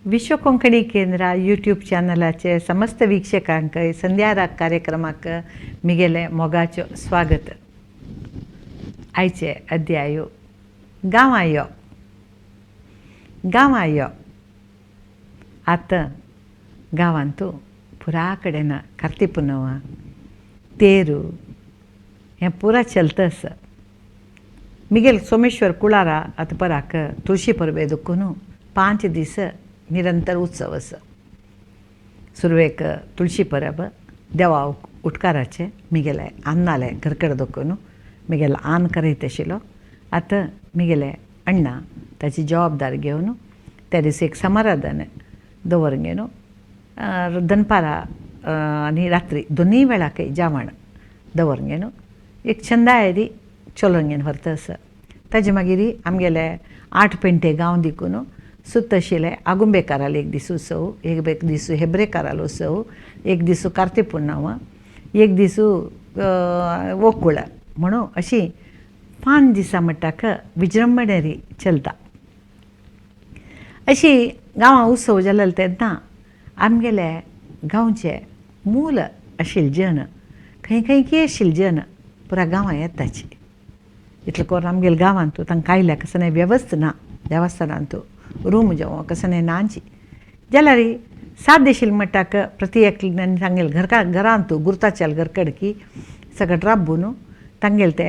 विश्व कोंकणी केंद्र यूट्यूब चॅनलाचे समस्त वीक्षकांक संध्या कार्यक्रमाक मिगेले मोगाचो स्वागत. आयचे अध्याय गांवां यो, गांवां यो. आतां गांवांतू पुरा कडेन कार्ती पुनव, तेरू हें पुरा चलता आसा. मिगेल सोमेश्वर कुळारा आतां पराक तुळशी परबे दुखून 5 दीस निरंतर उत्सव आसा. सुरवेक तुळशी परब देवा उटकाराचे मिगेले अन्नाले घरकड दुखून मिगेले आन करयत आशिल्लो. आतां मिगेले अण्णा ताची जबाबदारी घेवन त्या दिसा एक समाराधन दवरून घेवन दनपारा आनी रात्री दोनूय वेळाकय जेवण दवरून घेवन एक छंदायरी चलोवन घेवन व्हरता आसा. ताजे मागीर आमगेले 8 पेंटे गांव दिकून सुत्त आशिल्ले आगुंबेकारालो एक दीस उत्सव, एक दीस हेब्रेकारालो उत्सव, एक दीस कार्ती पुनव, एक दीस वोकुळ म्हणून अशी 5 दिसां म्हणटाक विजृंभणेरी चलता. अशी गांवां उत्सव जालेले तेन्ना आमगेले गांवचे मूल आशिल्ले जन खंय खंय आशिल्ले जन पुरा गांवां येताची. इतलें करून आमगेले गांवांत तांकां आयल्या कसलें वेवस्था ना, देवस्थानांत रूम जेवण कसलें नाची जाल्यार सात आशिल्लें म्हणटाक प्रति एकल्यान तांगेले घरका घरांत गुर्ताच्याल घरकडकी सगळें राबून तांगेले ते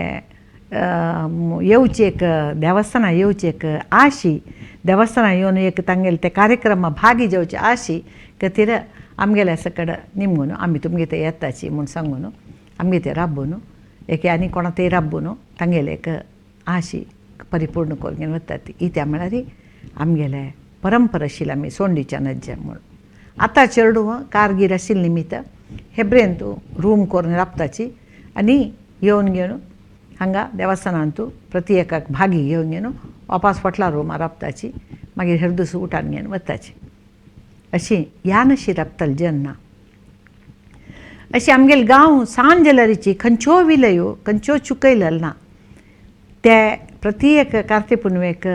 येवचे एक देवस्थानां येवचे एक आशी, देवस्थानां येवन एक तांगेले ते कार्यक्रमा भागी जावचे आशी खातीर आमगेले सकड निमगून आमी तुमगे ते येताची म्हूण सांगून आमगे ते राबून एक आनी कोणा ते राबून तांगेले एक आशी परिपूर्ण करून घेवन वतात. इत्या म्हळ्यार आमगेले परंपरा आशिल्ली आमी सोंडीच्या नज्जे म्हूण. आतां चेडूं कारगीर आशिल्ले निमित्त हेब्रेंत रूम करून राबताची आनी येवन घेवन हांगा देवस्थानांत प्रति एकाक भागी घेवन घेवन वापास फाटल्या रुमार राबताची, मागीर हेर दुसरो उठान घेवन वताची. अशी ह्यान अशी राबताली जेन्ना अशी आमगेले गांव सांज जाल्यारीची खंयच्यो विलयो खंयच्यो चुकयलेल ना. ते प्रति एक कार्ती पुनवेक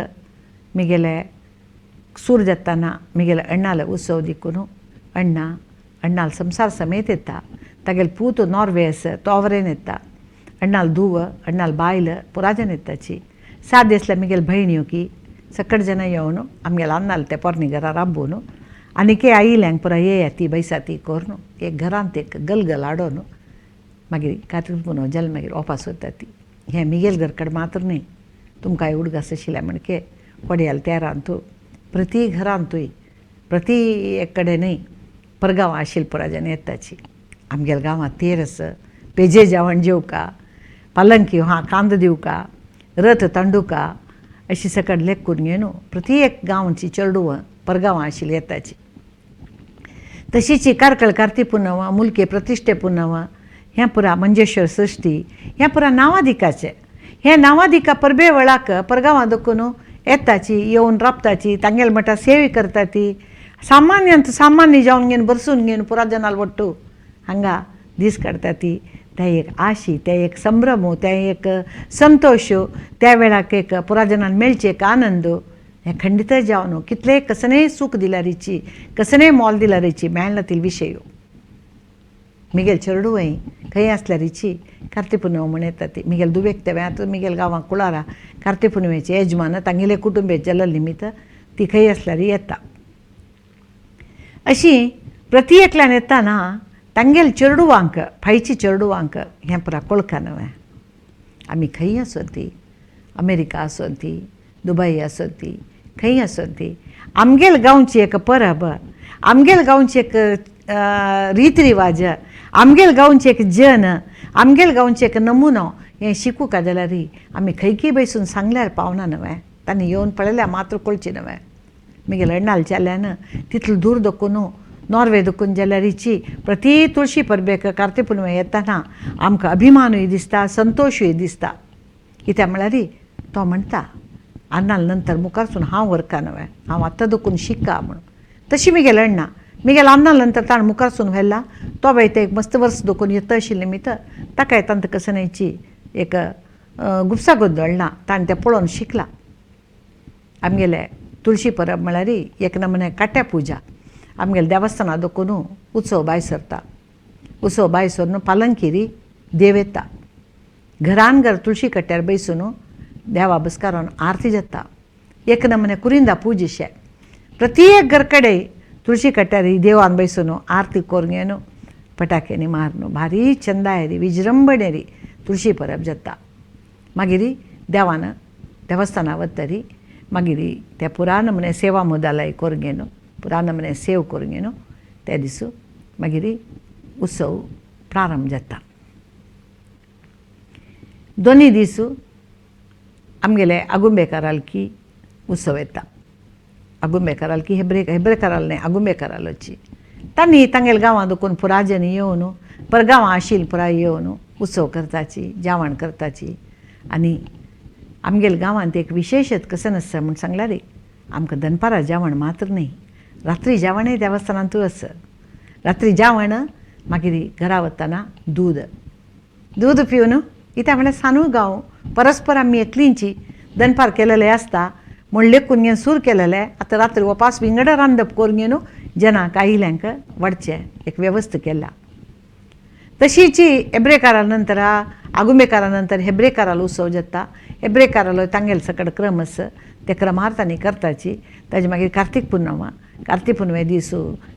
मिगेले सूर जाताना मिगेले अण्णाले उत्सव दिकून अण्णा अण्णाल संसार समेत येता, तागेले पूत नॉर्वे आसा तो आवरेन येता, अण्णाल धुव अण्णाल बायल पुराजन येताची. 7 दिसल्या मिगेले भयण्यो की सकट जाणां येवन आमगेले अन्नाल ते पोरणी घरा राबून आनीक आयिल्ल्यांक पुरा येया ती बैसा ती करून एक घरांत एक गलगल हाडून मागीर कार्तीक पुनव जालें मागीर वापास वता ती. हें मिगेल घरकड मात्र न्हय, तुमकां उडगास आशिल्लें म्हणके कोडयाल तेरांतू प्रति घरांतूय प्रति एक कडेन न्हय परगांवां आशिल्ले पुरा जाण येताची. आमगेल्या गांवांत तेर आसा, पेजे जेवण जेवका, पालंकी हा कांदो दिवका, रथ तांडुका अशी सकड लेखून घेवन प्रति एक गांवची चेडूं परगांवां आशिल्ली येताची. तशीच कार्कळ कार्ती पुनव, मुलके प्रतिश्ठे पुनव, हें पुरा मंजेश्वर सृश्टी हें पुरा नांवादिकाचें. हें नांवादिका परबे वेळाक परगांवां दुखून येताची येवन राबताची, तांगेले म्हणटा सेवी करता ती सामान्यांत सामान्य जावन घेवन बरसून घेवन पुरा जनाल वट्टू हांगा दीस काडटा ती. त्या एक आशी, त्या एक संभ्रम, त्या एक संतोश, त्या वेळाक एक पुरा जनान मेळचे एक आनंद हें खंडीत जावन कितलें कसलेंय सूख दिल्यारीची कसलेंय मोल दिल्यारीची मेळना ती विशय. मिगेल चेडूंय खंय आसल्यारीची कार्ती पुनव म्हण येता ती. मिगेल दुबेक तें आतां मिगेल गांवांक कुळारा कार्ती पुनवेचे यजमान तांगेले कुटुंबे जाल्ले निमित्त ती खंय आसल्यार येता. अशी प्रति एकल्यान येताना तांगेले चेडवांक फायची चेडवांक हें पुरा कोळका न्हय. आमी खंय आसत ती अमेरिका आसत ती दुबय आसत ती खंय आसत ती आमगेले गांवची एक परब, आमगेले गांवची एक रीत रिवाज, आमगेले गांवचे एक जन, आमगेले गांवचे एक नमुनो हें शिकूंक जाल्यार आमी खंयकी बैसून सांगल्यार पावना न्हय. तांणी येवन पळयल्यार मात्र कळची न्हय. मिगेले अण्णाल चेल्यान तितलो दूर दखून नॉर्वे दखून जाल्यारीची प्रति तुळशी परबेक कार्ती पुनवे येताना आमकां अभिमानूय दिसता, संतोशूय दिसता. कित्याक म्हळ्यार तो म्हणटा अन्नाल नंतर मुखारसून हांव व्हरका न्हय, हांव आतां दखून शिका म्हणून. तशी मिगेले अण्णा मिगेले अन्नाल नंतर ताणें मुखारसून व्हेला तो बाय ते एक मस्त वर्स दखून येता आशिल्लें निमित्त ताका तांकां कसनायची एक गुपसा गोंदळ ना, ताणें तें पळोवन शिकला. आमगेले तुळशी परब म्हळ्यार एक नमुने काट्या पुजा. आमगेले देवस्थाना दखून उत्सव भायर सरता. उत्सव भायर सरून पालंकिरी देव येता. घरान घर तुळशी कट्ट्यार बैसून देवा बसकारान आरती जाता. एक नमुने कुरिंदा पूजिशे प्रत्येक घर कडे तुळशी कट्ट्यार देवान बैसून आरती करून घेवन पटाक्यांनी मारून भारी चंदायरी विजृंभणेरी तुळशी परब जाता. मागीर देवान देवस्थाना वतरी मागीर ते पुरा नमुने सेवा मुदालय करून घेवन पुरा नमुने सेव करून घेवन ते दीस मागीर उत्सव प्रारंभ जाता. दोनूय दीस आमगेले आगुंबेकारालकी उत्सव येता. आगुंबेकारालकी हेब्रेकाराल न्हय आगुंबेकारालोची तांणी तांगेले गांवां दुखून पुरा जन येवन पर गांवां आशिल्ली पुराय येवन उत्सव करताची जेवण करताची. आनी आमगेले गांवांत एक विशेशत कशें आसता म्हूण सांगल्यार आमकां दनपारां जेवण मात्र न्हय रात्री जेवणय देवस्थानांतूय आसा. रात्री जेवण मागीर घरा वतना दूद दूद पिवन कित्याक म्हळ्यार सानू गांव परस्पर आमी एकलींची दनपार केलेलें आसता म्हूण लेखून घेवन सूर केलेलें. आतां रात्री उपास विंगड रांदप करून घेवन जनांक आयिल्ल्यांक वाडचें एक वेवस्था केल्या. तशीच हेब्रेकारा नंतर आगुंबेकारा नंतर हेब्रेकारालो उत्सव जाता. हेब्रेकारालो तांगेलो सकड क्रम आसा ते क्रमार तांणी करताची. ताजे मागीर कार्तीक पुनव कार्तीक पुनवे दीस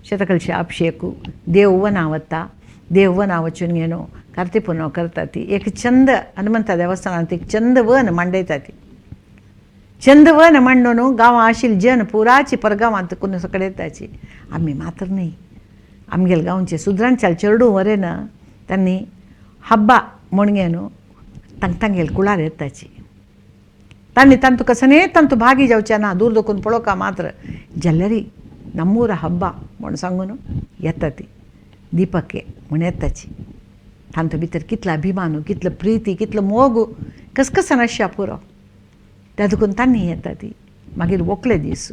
शतकलशी अभिषेक देव वना वता. देव वना वचून घेवन कार्तीक पुनव करता ती एक चंद हनुमंता देवस्थानांत एक चंद वन मांडयता ती चंद वन मांडून गांवां आशिल्ले जन पुराची परगांवांत कोण सगळे येताची. आमी मात्र न्हय आमगेले गांवचे सुद्रांच्याल चेडूं वरें ना तांणी हब्बा म्हूण घेवन तांगेले कुळार येताची. तांणी तांतू कसने तांतू भागी जावचें ना दूर दखून पळोवका मात्र जाल्यार नम्मूर हब्बा म्हूण सांगून येता ती दीपके म्हूण येताची. तांतू भितर कितलो अभिमान कितलो प्रिती कितलो मोग कसकसान आसच्या पुरो त्या देखून तांणी येता ती. मागीर व्हंकले दीस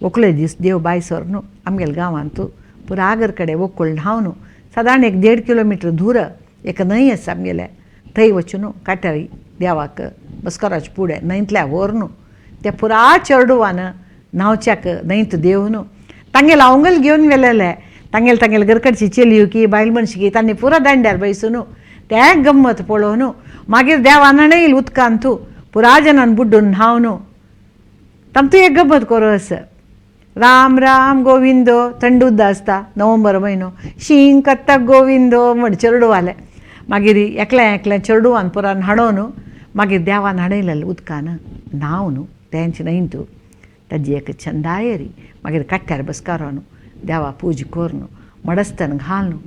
व्हंकले दीस देव बाय सर न्हू आमगेले गांवांत पुरा आगर कडेन व्हंकल न्हांवन सादारण एक 1.5 किलोमिटर दूर एक न्हंय आसा आमगेले थंय वचून काट्यार देवाक बस्कराचे पुडें न्हंयतल्या व्हरून त्या पुरा चेडवान न्हांवच्याक न्हंयत देवन तांगेले आंगल घेवन गेलेले तांगेले तांगेले घरकडची चेलयो की बायल मनशी की तांणी पुरा दांड्यार बैसून ते गम्मत पळोवन मागीर देवान न्हंयल उदकांत पुरा जनान बुड्डून न्हांवन तांतू एक गम्मत करो आसा. राम राम गोविंदो थंड उदक आसता नोव्हेंबर म्हयनो शीं कत्ता गोविंदो म्हण चेडवाले मागीर एकल्या एकल्या चेडवान पुरान हाडोवन मागीर देवान हाडयलेलें उदकान न्हांवन तेंच न्हंयत ताजी एक चंदायरी मागीर काट्यार बसकारोन देवा पूजा करून मडस्थन घालून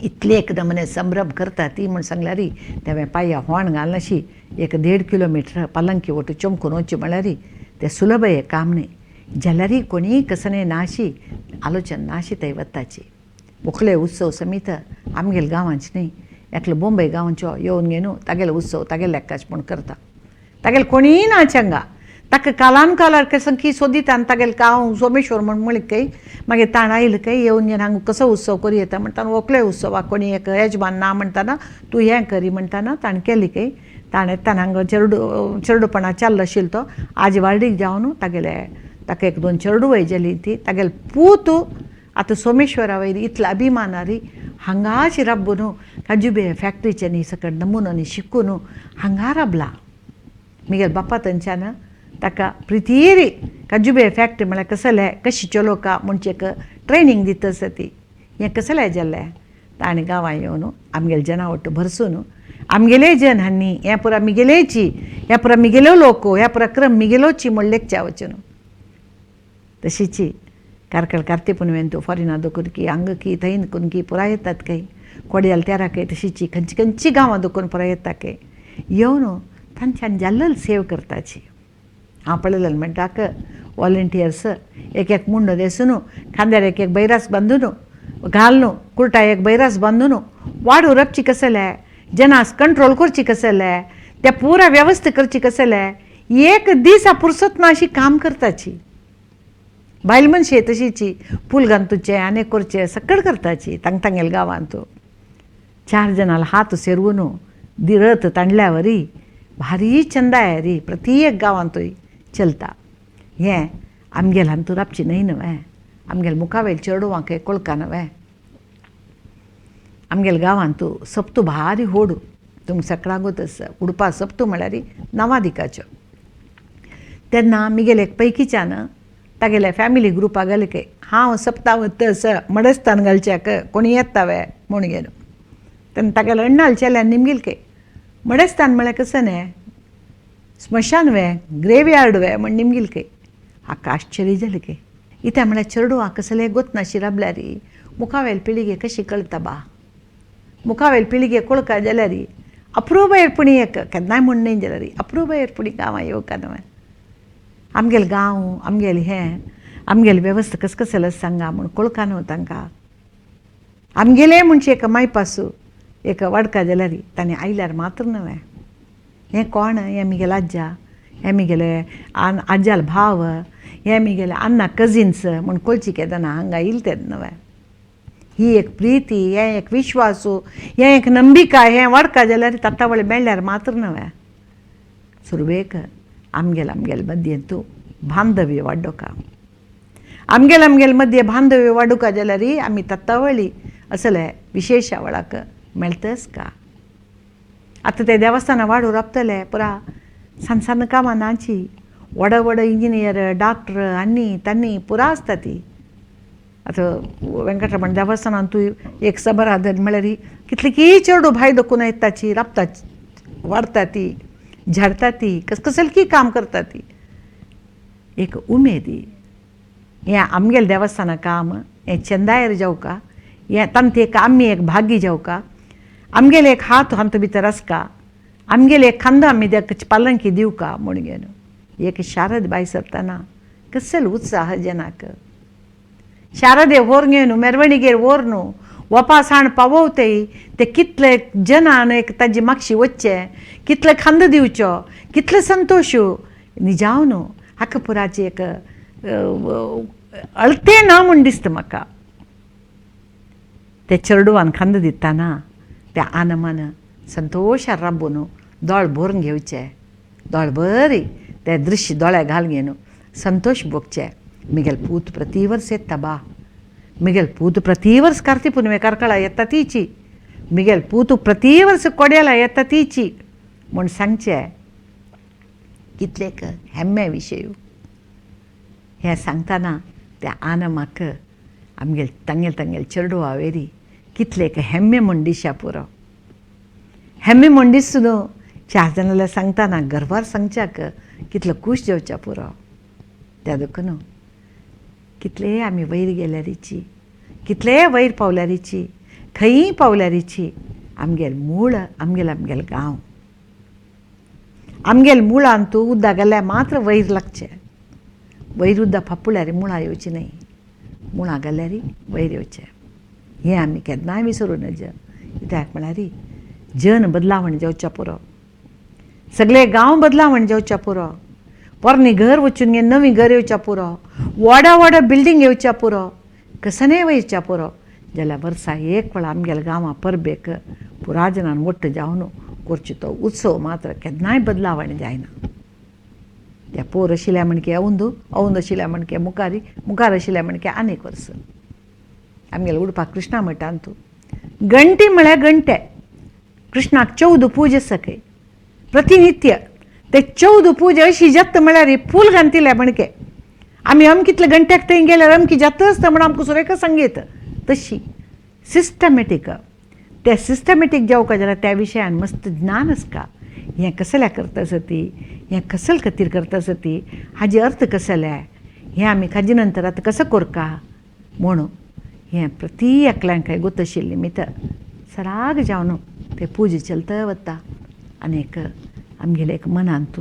इतले एक नमुने संभ्रम करता ती म्हूण सांगल्यार तेवें पांया होण घालनाशी एक 1.5 किलोमिटर पालंकी वटू चमकून वचचें म्हळ्यार तें सुलभ हें काम न्हय. जाल्यार कोणीय कसने नाशी आलोचन नाशी थंय वताची. व्हंकले उत्सव समीत आमगेले गांवांचे न्हय एकलो बोंबय गांवचो येवन घेवन तागेलो उत्सव तागेले लेक्काच म्हूण करता. तागेले कोणीय नाच हांगा ताका कालान कालार कसं की सोदिता आनी तागेले हांव सोमेश्वर म्हूण म्हणलें काय मागीर ताण आयलें काय येवन घेवन हांगा कसो उत्सव करूं येता म्हणटाना व्हंकले उत्सवाक कोणी एक येजमान ना म्हणटाना तूं हें करी म्हणटाना ताणें केलें काय ताणें येताना हांगा चेडूपणा चाललो आशिल्लो तो आजी वार्डीक जावन तागेले ताका एक 2 चेडूं जाली ती तागेले पूत आतां सोमेश्वरा वयर इतलो अभिमानारी हांगाच राबून काजुबे फॅक्ट्रीचे सकट नमुनो शिकून हांगा राबला. मिगेल बाप्पा थंयच्यान ताका प्रितीरी काजुबे फॅक्ट्री म्हळ्यार कसलें कशी चलोवका म्हणचे एक ट्रेनींग दिता आसा ती हें कसलें जालें ताणें गांवां येवन आमगेले जना वट्ट भरसून आमगेले जन हांणी हें पुरा मिगेलेची हें पुरा मिगेलो लोक ह्या पुरा क्रम मिगेलोची म्हण लेखच्या वचून. तशीच कार्कळ कार्तीक पुनवेंतू फॉरेना दोकून की हांगा की थंय कोन की पुराय येतात काय कोडयाल तेरा काय तशीची खंयची खंयची गांवां दोकून पुराय येता काय येवन तांच्यान जाल्लल सेव करताची. हांव पळयलें म्हणटाक वॉलंटियर्स एक एक मुंडो देसून खांद्यार एक एक बैरास बांदून घालून कुर्टा एक बैरास बांदून वाडू रपची कसले जनास कंट्रोल करची कसले त्या पुरा व्यवस्था करची कसले एक दीस पुरसत ना अशी काम करताची. बायल मनशी तशीची फूल घालतुचें आनी करचें सकळ करताची तांग तांगेले गांवांत 4 जणांला हात सेरवून दिरत तांडल्यावरी भारी चंदाय री प्रत्येक गांवांतूय चलता. हें आमगेल हांतूर राबची न्हय न्हय, आमगेल मुखावेल चेडवांक कोळका न्हय. आमगेल गांवांतू सप्तू भारी होडू तुमकां सगळ्यांकूच आसा. उडपा सप्तू म्हळ्यार नांवादिकाच्यो. तेन्ना मिगेले एक पैकीच्यान तागेल्या फॅमिली ग्रुपा घाले की हांव सप्ता वता मडस्थान घालच्याक कोणी येता वे म्हूण गेलो. तेन्ना तागेले अण्णाल चेल्यान निमगेल की मडस्थान म्हळ्यार कसं न्हय, स्मशान वे, ग्रेवयार्ड वे म्हण निमगेल की. हाका आश्चर्य जालें की इत्या म्हळ्यार चेडवां कसलें गोतनाशी राबल्यार मुखावेल पिळगे कशी कळटा बा, मुखावेल पिळगे कोळका जाल्यार अप्रूप एरपुणी एक केन्नाय म्हण न्हय जाल्यार अप्रूप एरपुणी गांवां येवका न्हय. आमगेल गांव आमगेल हें आमगेल वेवस्था कस कसले सांगा म्हूण कोळका न्हू तांकां. आमगेलें म्हणचे एक मायपासू एक वाडका जाल्यार तांणी आयल्यार मात्र न्हय, हें कोण, हें मिगेल आज्जा, हें मिगेले आज्जाल भाव, हें मिगेले अन्ना कजिन्स म्हूण कोळची केदना हांगा येयले तेन्ना न्हय. ही एक प्रिती, हें एक विश्वासू, हें एक नंबिका, हें वाडका जाल्यार तात्तावळे मेळ्ळ्यार मात्र न्हय. सुरवेक आमगेल आमगेल मदयेंतू बांधव्य वाडोवका, आमगेल आमगेल मदये बांधव्य वाडोवका जाल्यार आमी तत्तावळी असले विशेश वळाक मेळटच का. आतां ते देवस्थानां वाडू राबतले पुरा सान सान कामां नाची, व्हड व्हड इंजिनियर डॉक्टर आनी तांणी पुरा आसता ती. आतां वेंकटरमण देवस्थानान तूं एक सबराधन म्हळ्यार कितली की चेडूं भाय दखून येताची राबता, वाडटा ती, झाडटा ती, कसकसलकी की काम करता ती. एक उमेदी हें आमगेलें देवस्थाना काम हें चंदायर जावका, हें तांचे एक आमी एक भागी जावका, आमगेले एक हात हांतू भितर आसका, आमगेले एक खांदो आमी पालंकी दिवका म्हूण घेवन एक शारद बाय सरतना कसलो उत्साह जनाक. शारदे व्हर घेवन मेरवणीगेर व्हर न्हू वपासाण पावोवतय ते कितले जनान एक ताजी मागशी वचचें, कितले खांदो दिवचो, कितले संतोश निजाव न्हू. हाका पुराची एक अळतें ना म्हूण दिसता म्हाका. ते चेडवान खांदो दितना त्या आनमान संतोशार राबून दोळ भरून घेवचे, दोळ बरी ते दृश्य दोळे घाल घेवन संतोश भोगचे. मिगेल पूत प्रति वर्स येता बा, मिगेल पूत प्रति वर्स कार्ती पुनवे कार्कळा येता तीची, मिगेल पूत प्रति वर्स कोड्याला येता तीची म्हूण सांगचें कितलेक हेम्मे विशय. हें सांगतना त्या आनमाक आमगेल तांगेल तांगेल चेडवा वेरी कितलेक हेम्मे म्हूण दिशा पुरो. हेम्मे म्हूण दिसू न्हू चार जाणां सांगतना गर्वार सांगच्याक कितलो खूश जावच्या पुरो. त्या देखून कितलेय आमी वयर गेल्यारीची, कितलेय वयर पावल्यारीची, खंयी पावल्यारीची आमगेल मूळ आमगेल आमगेल गांव, आमगेल मुळान तूं उदक घाल्यार मात्र वयर लागचें, वयर उदक फापुल्यार मुळां येवची न्हय, मुळां घाल्यार वयर येवचें. हें आमी केन्नाय विसरूं नज. कित्याक म्हळ्यार जन बदलावण जावच्या पुरो, सगळे गांव बदलावण जावच्या पुरो, पोरणे घर वचून घे नवी घर येवच्या पुरो, व्हडा व्हडा बिल्डींग येवच्या पुरो, कसनेय वयच्या पुरो, जाल्यार वर्सा एक वेळा आमगेल्या गांवां परबेक पुरा जनान वट्ट जावन करचो तो उत्सव मात्र केन्नाय बदलावण जायना. त्या पोर आशिल्ल्या म्हणके औंदू, औंद आशिल्ल्या म्हणके मुखारी, मुखार आशिल्ल्या म्हणके आनीक वर्स. आमगेल्या उडपा कृष्णा मठांत तूं घंटी म्हळ्यार घंटे, कृष्णाक 14 पूज आसा खंय प्रतिनित्य, ते 14 पूजा अशी जाता म्हळ्यार फूल घालतिले म्हणके आमी अमकितले घंट्याक थंय गेल्यार अमकी जाता आसता म्हण आमकां सुरेखा सांगयत. तशी सिस्टमॅटीक, त्या सिस्टमॅटीक जावका जाल्यार त्या विशयान मस्त ज्ञान आसका. हें कसल्या करता आसा ती, हें कसल खातीर करता आसा ती, हाजे अर्थ कसले, हें आमी खाजे नंतर आतां कसो करका म्हणून हें प्रती एकल्यांक गोत आशिल्लें निमित्त सराग जावन ते पुजा चलता वता. आनी एक आमगेले एक मनांत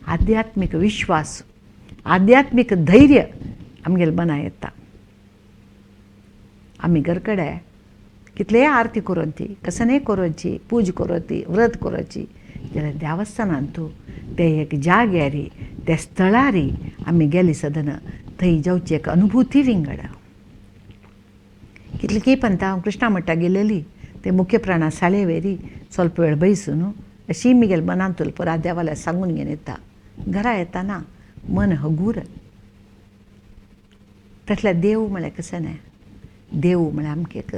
आध्यात्मीक विश्वास, आध्यात्मीक धैर्य आमगेले मनां येता. आमी घरकडे कितलेय आरती करोवची, कसनेय करोवची, पूजा करोवची, व्रत करोवची जाल्यार देवस्थानांत तूं ते एक जाग्यार त्या स्थळार आमी गेली सदन थंय जावची एक अनुभूती विंगड. कितली की पंता हांव कृष्णा मठा गेलेली ते मुख्य प्राणा साळे वेरी स्वल्प वेळ बैसून अशी मिगेल मनांतूल पुरा देवाल्या सांगून घेवन येता. घरा येताना मन हगूर. तसल्या देव म्हळ्यार कशें न्हय, देव म्हळ्यार आमकां एक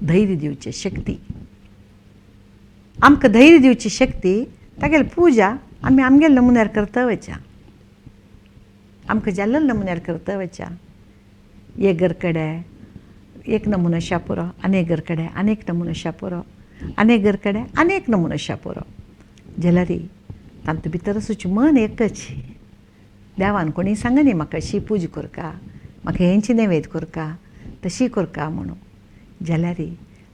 धैर्य दिवची शक्ती, आमकां धैर्य दिवची शक्ती. तागेली पुजा आमी आमगेले नमुन्यार करता वयच्या, आमकां जाल्ले नमुन्यार करता वयच्या. एक घर कडेन एक नमुनो शापुरो, आनी एक घर कडेन आनी एक नमुनो शापुरो, आनी एक घर कडेन आनी एक नमुनो शापुरो जाल्यार तातूंत भितर आसूची मन एकच. देवान कोणी सांगनी म्हाका अशी पुजा करका, म्हाका हेंची नैवेद्य करका, तशी करका म्हणून. जाल्यार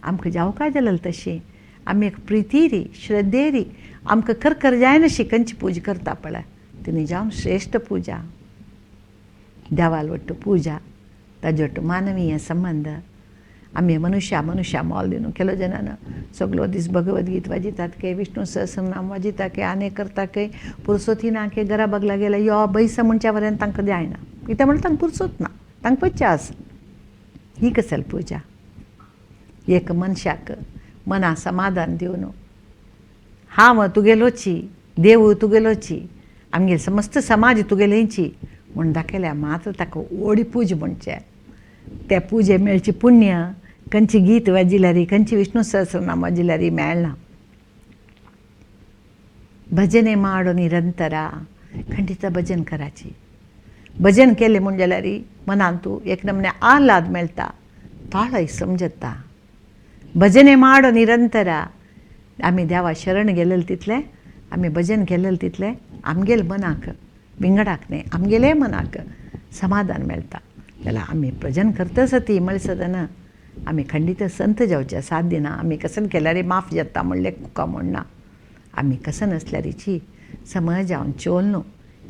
आमकां जावका जाल्यार तशी आमी एक प्रितीरी श्रद्धेरी आमकां करकर जायनाशी खंयची पुजा करता पळय तिणी जावन श्रेश्ठ पुजा. देवाल वट्टू पुजा, ताजे वट्टू मानवीय संबंद. आमी मनुष्या मनुष्या मोल दिवन केलो जनान सगलो दीस भगवद्गीत वाजयतात के, विष्णू सहस्रनाम वाजयता के, आनी करता के, पुरसोती ना के घरा बगला गेल्या यो बैसा म्हणच्या वऱ्यान तांकां जायना. कित्याक म्हणल्यार तांकां पुरसोत ना, तांकां पच्चा आसा. ही कसल पुजा? एक मनशाक मना समाधान दिवन हांव तुगेलोची, देव तुगेलोची, आमगेले समस्त समाज तुगेलेंची म्हूण दाखयल्या मात्र ताका व्हडी पुजा म्हणचें. त्या पुजे मेळची पुण्य खंयची गीत वाजिल्यार, खंयची विष्णू सहस्रनाम वाजिल्यार मेळना. भजने माडो निरंतरा, खंडीत भजन कराची. भजन केलें म्हूण जाल्यार मनांत एक नमने आल्हाद मेळटा, ताळय समजता. भजने माडो निरंतरा, आमी देवा शरण गेलेले तितलें, आमी भजन केलेलें तितलें आमगेले मनाक विंगडाक न्हय, आमगेले मनाक समाधान मेळटा. जाल्यार आमी भजन करता सती म्हळ्यार सदना आमी खंडीत संत जावचे साथ दिना. आमी कसन केल्यार माफ जाता म्हणलें तुका म्हणना. आमी कसन आसल्यारीची समज जावन चोल न्हू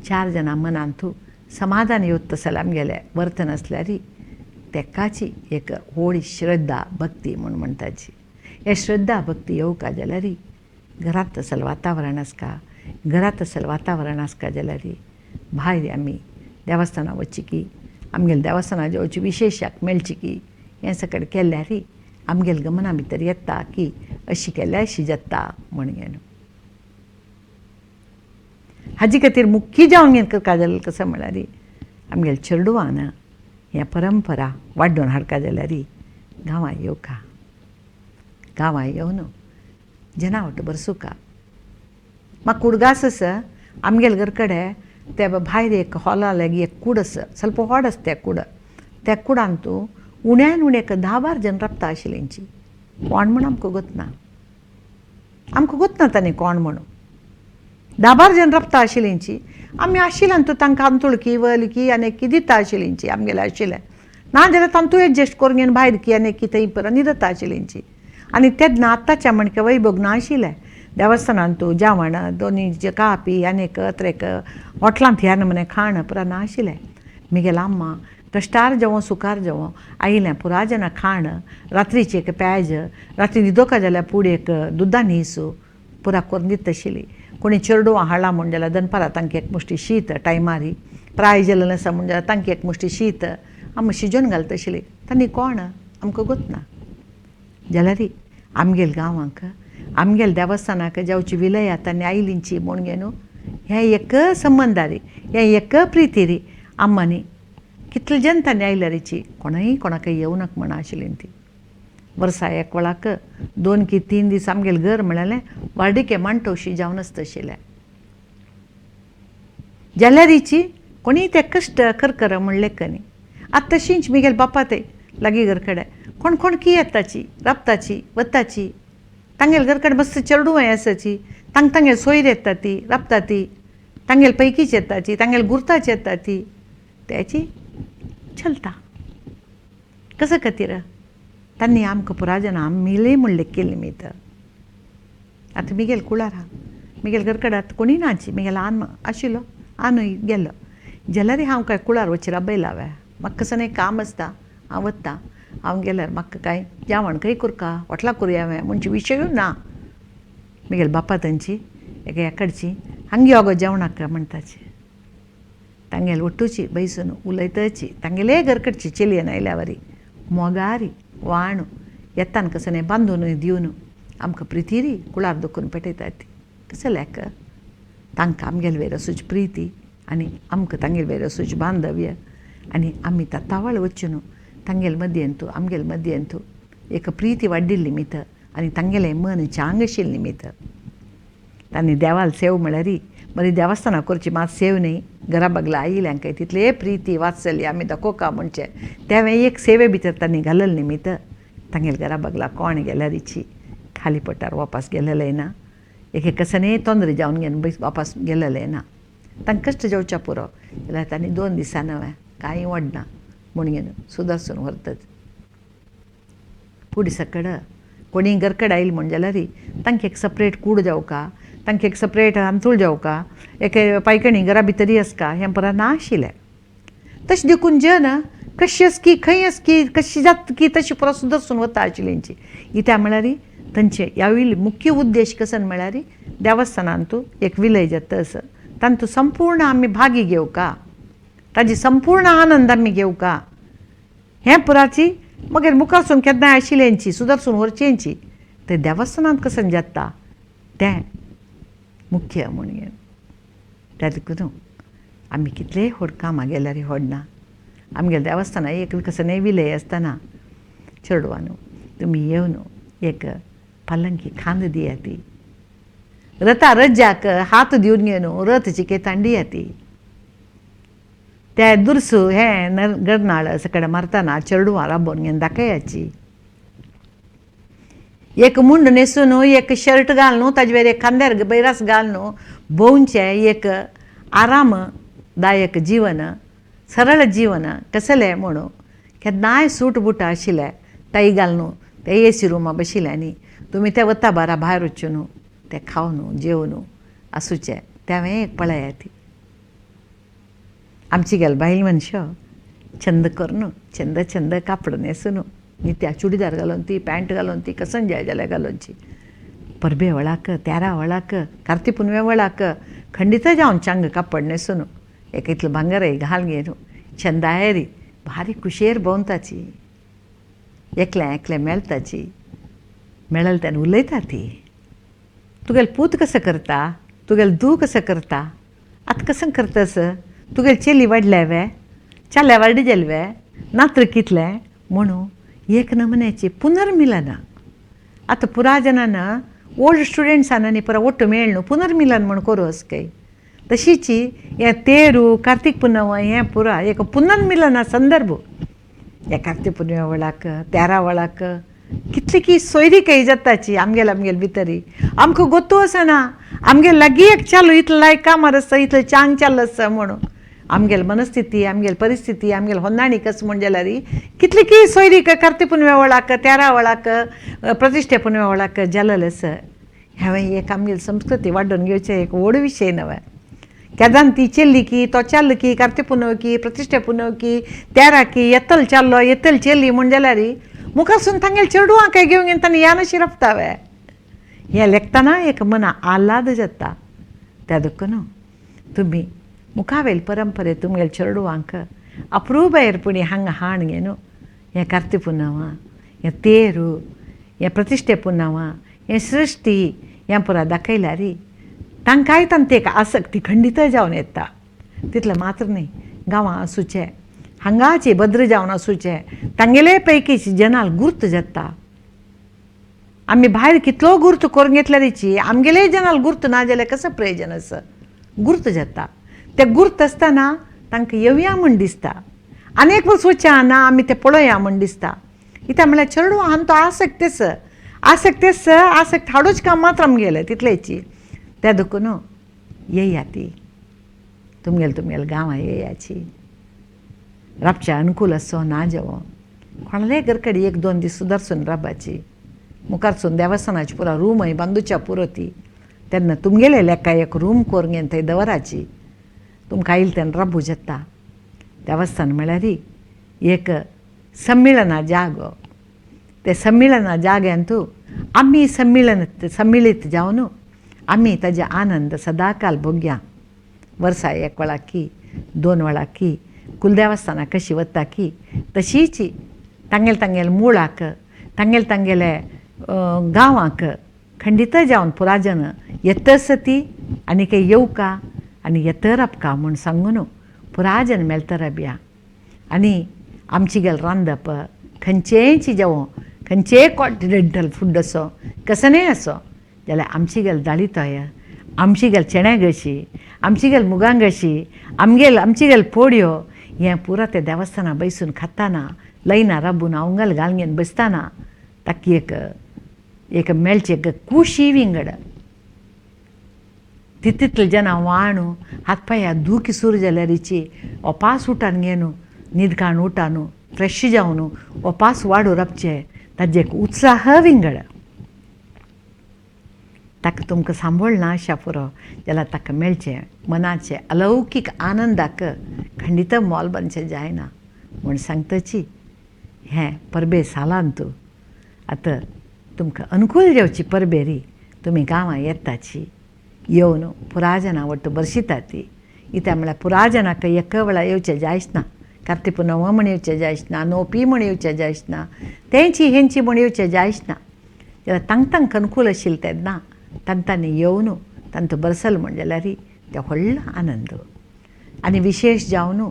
चार जाणां मनांतू समाधान येवत तसलें आमगेलें वर्तन आसल्यारी तेकाची एक व्हड श्रद्धा भक्ती म्हूण म्हणटाची. हे श्रद्धा भक्ती येवका जाल्यार घरांत तसलें वातावरण आसता, घरांत तसलें वातावरण आसता जाल्यार भायर आमी देवस्थानां वचची की, आमगेले देवस्थानां जेवची विशेशाक मेळची की, हें सगळें केल्यार आमगेले गमना भितर येता की अशी केल्यार अशी जाता म्हण घेवन. हाजे खातीर मुख्य जावन घेवन करता जाल्यार कसो म्हळ्यार आमगेले चेडवान ह्या परंपरा वाडोवन हाडका जाल्यार गांवां येवका, गांवां येवन जनावट बरसुका. म्हाका उडगास आसा आमगेले घर कडेन ते भायर एक हॉला लागीं एक कूड आसा, ಸ್ವಲ್ಪ व्हड आसा त्या कूड. त्या कुडान तूं उण्यान उणें एक 10-12 जण राबता आशिल्ली. कोण म्हूण आमकां गोतना, आमकां गोतना तांणी कोण म्हणून. 10-12 जण राबता आशिल्ली. आमी आशिल्ल्यान तूं तांकां आमतुळकी वलकी आनी की दिता आशिल्ली आमगेलें आशिल्लें. ना जाल्यार तांतू एडजस्ट करून घेवन भायर की आनी की थंय परत न्हिदता आशिल्ली. आनी तेन्ना आतांच्या म्हणके वैभोग ना आशिल्लें. देवस्थानांत तूं जेवण दोनी कापी आनी त्रेक हॉटलांत ह्या नमुने खाण पुरा ना आशिल्लें. मिगेल अम्मा कश्टार जेवण सुखार जेवण आयलें पुरा जाणां खाण, रात्रीची एक पेज, रात्री न्हिदोका जाल्यार पुडी एक दुदान न्हीस पुरा करून दिता आशिल्ली. कोणी चेडवां हाडलां म्हूण जाल्यार दनपारां तांकां एक मुश्टी शीत टायमारी, प्राय जालें आसा म्हूण जाल्यार तांकां एक मुश्टी शीत आमी शिजोवन घालता आशिल्ली. तांणी कोण आमकां गोतना. जाल्यार आमगेले गांवांक आमगेले देवस्थानाक जावची विलया तांणी आयलींची म्हूण घेवन हें एक संबंदारी, हें एक प्रितीरी आम्मांनी कितले जन तांणी आयल्यारीची कोणूय कोणाकय येवं नाका म्हण आशिल्ली ती. वर्सा एक वेळाक 2 की 3 दीस आमगेलें घर म्हळ्यार वार्डिके मांडटोशी जावन आसता आशिल्लें. जाल्यारीची कोणीय ते कश्ट करकर म्हणलें कनी. आतां तशींच मिगेल बापा ते लागीं घर कडेन कोण कोण की येताची राबताची वताची. तांगेले घर कडेन मस्त चेडवां आसाची, तांकां तांगेले सोयर येता ती राबता ती, तांगेले पैकीच येताची, तांगेले गुर्ताची येता ती, त्याची चलता. कसो खातीर तांणी आमकां पुरा जाणां आमी म्हणलें केली मीत. आतां मिगेल कुळारा मिगेल घर कडेन आतां कोणी नाची, मिगेल आन आशिल्लो आनूय गेलो जाल्यार हांव काय कुळार वची राबयला हांवें. म्हाका कसो न्ही काम आसता हांव वता. हांव गेल्यार म्हाका कांय जेवण खंय करका हॉटलां करुया हांवें म्हणचे विशयूय ना. मिगेल बापा तांची एका कडची हांगे यो गो जेवणाक म्हणटाची. तांगेले वट्टूची बैसून उलयताची, तांगेले घर कडची चेलयेन आयल्या वरी मोगारी वाणू येतान कसो न्ही बांदून दिवन आमकां प्रितीरी कुळार दुखून पेटयता ती. कसो लेख तांकां आमगेले वयर असूच प्रिती आनी आमकां तांगेले वयर असूच बांधव्य. आनी आमी तातावळ वचून तांगेले मदयंतू आमगेले मदयंतू एक प्रिती वाडिल्ली निमित्त आनी तांगेलें मन चांग आशिल्लें निमित्त तांणी देवाल सेव म्हळ्यार बरी देवस्थानां करची मात सेव न्ही घरा बगला आयिल्ल्यांक तितले प्रिती वात्सल्य आमी दाखोवका म्हणचें तें एक सेवे भितर तांणी घालल निमित्त तांगेले घरा बगला कोण गेल्यारीची खाली पोटार वापस गेलेलें ना, एक एक कसने तोंदरे जावन घेवन वापस गेलेलें ना. तांकां कश्ट जावच्या पुरो जाल्यार तांणी 2 दिसां नवें कांय वाडना म्हूण घेवन सुदारसून व्हरतात. फुडें सकड कोणी घरकड आयल म्हूण जाल्यार तांकां एक सपरेट कूड जावका, तांकां एक सपरेट हांतूळ जावका, एक पायखणी घरा भितरी आसका हें परा ना आशिल्लें. तशें देखून जन कशी आसकी खंय आसकी कशी जातकी तशी पुरो सुदरसून वता आशिल्ली. कित्याक म्हळ्यार तांचे ह्या मुख्य उद्देश कसन म्हळ्यार देवस्थानांतू एक विलय जाता असो तांतू संपूर्ण आमी भागी घेवका, ताजी संपूर्ण आनंद आमी घेवका हें पुराची मगीर मुखारसून केन्नाय आशिल्ल्यांची सुदरसून व्हरचेंची ते देवस्थानांत कसन जाता तें मुख्य म्हूण घेवन त्या देखून आमी कितलेय व्हड कामां गेल्यार व्हडना. आमगेल्या देवस्थानां एक कसनय विलय आसतना चेडवानू तुमी येवन एक पालंकी खांद दिया ती, रथा रज्जाक हात दिवन घेवन रथ चिके दिया ती, त्या दुरसू हें गरनाळ सकड मारतना चेडवां राबोवन घेवन दाखयाची, एक मुंड न्हेसून एक शर्ट घालून ताजे एक खांद्यार बैरास घालून भोंवचें एक आरामदायक जीवन सरळ जीवन कसलें म्हणून केन्नाय सूट बुटां आशिल्ले ताई घालून ते एसी रुमा बशिल्ले आनी तुमी ते वता बारा भायर वचून ते खावन जेवन आसूचें तें एक पळया ती. आमची गेल बायल मनशां छंद करून छंद छंद कापड न्हेसून नित्या चुडीदार घालून ती पॅन्ट घालून ती कसन जाय जाल्यार घालूनची परबे वेळाक तेरा वेळाक कार्ती पुनवे वेळाक खंडीत जावन चांग कापड न्हेसून एक इतलें भांगरय घाल घेवन छंदायरी भारी कुशेर भोंवताची, एकलें एकलें मेळटाची, मेळल तेन्ना उलयता ती, तुगेले पूत कसो करता, तुगेले धूव कसो करता, आतां कसं करतस, तुगेले चेली वाडल्या वे, चल्या वाडली जाली वे, नात्र कितलें म्हणून एक नमुन्याची पुनर्मिलनां. आतां पुरा जनान ओल्ड स्टुडंट्सान आनी पुरा ಒಟ್ಟು मेळ्ळू पुनर्मिलन म्हूण करूं अस काय तशीच हें तेरू कार्तीक पुनव हें पुरा एक पुनर्मिलना संदर्भ. ह्या कार्तीक पुनवे वेळाक तेरा वेळाक कितली की सोयरीकाय जाताची आमगेले आमगेले भितरी आमकां गोत्तू आसना आमगेले लागीं एक चालू इतलें लायक कामार आसता इतलें चांग चालू आसता म्हणून आमगेले मनस्थिती आमगेले परिस्थिती आमगेले होंदाणी कस म्हूण जाल्यार कितली की सोयरीक कार्तीक पुनवे वेळाक तेरा वेळाक प्रतिश्ठे पुनवे वेळाक जालेलें आसा. हांवें एक आमगेली संस्कृती वाडोवन घेवचें एक व्हड विशय नवें. केदान ती चेल्ली की तो चाल्लो की कार्तीक पुनव की प्रतिश्ठे पुनव की तेरा की येतल चाल्लो येतल चेल्ली म्हूण जाल्यार मुखारसून तांगेले चेडवां काय घेवन घेवन तांणी यान शिरपता वे हें लेखतना एक मना आल्हाद जाता. त्या देखून तुमी मुखावेल परंपरे तुमगेले चेडवांक अप्रुबायरपणी हांगा हाण घेवन हें कार्तीक पुनव हें तेरू हें प्रतिश्ठे पुनव हें सृश्टी हें पुरा दाखयल्यार तांकांय तांची एक आसक्ती खंडीत जावन येता. तितलें मात्र न्ही गांवां आसूचें हांगाची भद्र जावन आसूचें तांगेले पैकी जनाल गुर्त जाता. आमी भायर कितलो गुर्त करून घेतल्यारीची आमगेले जनाल गुर्त ना जाल्यार कसो प्रयोजन आसा. गुर्त जाता ते गुर्त आसतना तांकां येवया म्हूण दिसता आनी एक वर्स वचया ना आमी ते पळोवया म्हूण दिसता. कित्याक म्हळ्यार चेडवां आहा तो आसक्तेच आसक्तेच आसक्त हाडूच काम मात्र आमगेलें तितलेची. त्या देखून येया ती तुमगेले तुमगेले गांवां येयाची राबच्या अनुकूल आसो ना जेवो कोणाले घरकडे एक दोन दीस सुदारसून राबाची मुखारसून देवस्थानाची पुरा रूमय बांदूच्या पुरो ती तेन्ना तुमगेले लेखा एक रूम करून घेवन थंय दवराची तुमकां आयल तेन्ना राबू जाता. देवस्थान म्हळ्यार एक सम्मेळना जागो ते सम्मेळना जाग्यांतू आमी सम्मेळन सम्मिळीत जावन आमी ताजे आनंद सदाकाल भोग्या. वर्सा एक वेळा की दोन वेळा की कुलदेवस्थानां कशी वता की तशीच तांगेले तांगेले मुळाक तांगेले तांगेले गांवाक खंडीत जावन पुराजन येतस ती आनी काही येवका आनी येतर आपका म्हूण सांगून पुराजन मेळतर बिया. आनी आमची गेल रांदप खंयचेंय जेवण खंयचेय कॉन्टिनेंटल फूड आसूं कसलेंय आसूं जाल्यार आमची गेल दाळी तोय, आमची गेल चण्या घशी, आमची गेल मुगां घशी, आमगेल आमची गेल पोडयो हें पुरा ते देवस्थाना बैसून खाताना लयना राबून अवंगल घालून बसताना ताका एक एक मेळचें एक खुशी विंगड. तितले जेन्ना वाणू हात पांया दुखी सुरू जाल्यारीची ओपास उठान घेवन न्हीद काडून उठान फ्रेश जावन ओपास वाडू राबचें ताजें एक उत्साह विंगड. ताका तुमकां सांबाळना आशा पुरो जाल्यार ताका मेळचें मनाचें अलौकीक आनंदाक खंडीत मोल बांदचें जायना म्हूण सांगताची. हें परबे सालांत आतां तुमकां अनुकूल जावची परबेरी तुमी गांवां येताची येवन पुराजनां वट्ट बरशिता ती इत्या म्हळ्यार पुराजनाक एका वेळार येवचें जायच ना, कार्ती पुनव म्हण येवचें जायच ना, नोपी म्हण येवचें जायच ना, तेंची हेंची म्हण येवचें जायच ना. जाल्यार तांक तांकां अनुकूल आशिल्लें तेन्ना तांकां येवन तांचो बरसल म्हण जाल्यार ते व्हडलो आनंद. आनी विशेश जावन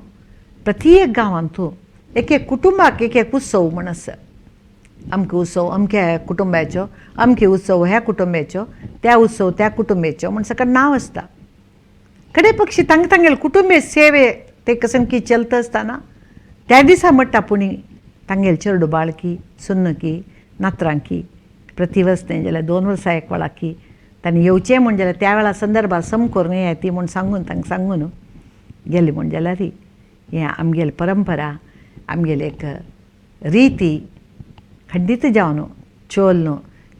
प्रत्येक गांवांत एक एक कुटुंबाक एक एक उत्सव म्हण आसा. अमको उत्सव अमक्या कुटुंबाचो, अमके उत्सव ह्या कुटुंबाचो, त्या उत्सव त्या कुटुंबाचो म्हण सगळें नांव आसता. कडे पक्षी तांकां तांगेले कुटुंबे सेवे ते कसन की चलता आसतना त्या दिसा म्हणटा पुणी तांगेले चेडू बाळकी सुन्नकी नातरांकी प्रतिवर्स न्हय जाल्यार 2 वर्सां एक वेळाकी तांणी येवचें म्हण जाल्यार त्या वेळार संदर्भार सम करून येया ती म्हूण सांगून तांकां सांगून गेली म्हण जाल्यार हें आमगेली परंपरा आमगेली एक रिती खंडीत जावन चोल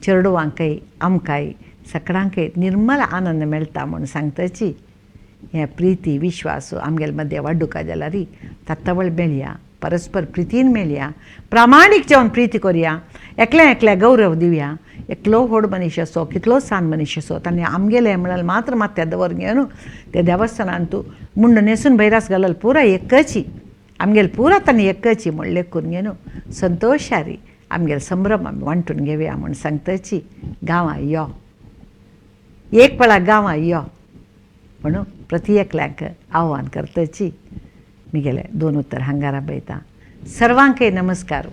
चेडवांकय आमकांय सगळ्यांकय निर्मल आनंद मेळटा म्हूण सांगताची. हें प्रिती विश्वास आमगेले मदें वाडुका जाल्यार तत्वळ मेळया, परस्पर प्रितीन मेळया, प्रामाणीक जावन प्रिती करया, एकल्या एकल्या गौरव दिवया. एकलो व्हड मनीस असो कितलो सान मनीस असो ताणें आमगेलें म्हळ्यार मात्र मात्या दवर घेवन ते देवस्थानान तूं मुंड न्हेसून भैरास घालल पुरा एकची आमगेले पुरा ताणें एकची म्हणलें करून घेवन संतोशारी आमगेले संभ्रम आमी वांटून घेवया म्हूण सांगताची. गांवां यो, एक वेळा गांवां यो म्हणून प्रति एकल्याक आव्हान करताची. मिगेले 2 उतर हांगा राबयता. सर्वांकय नमस्कार.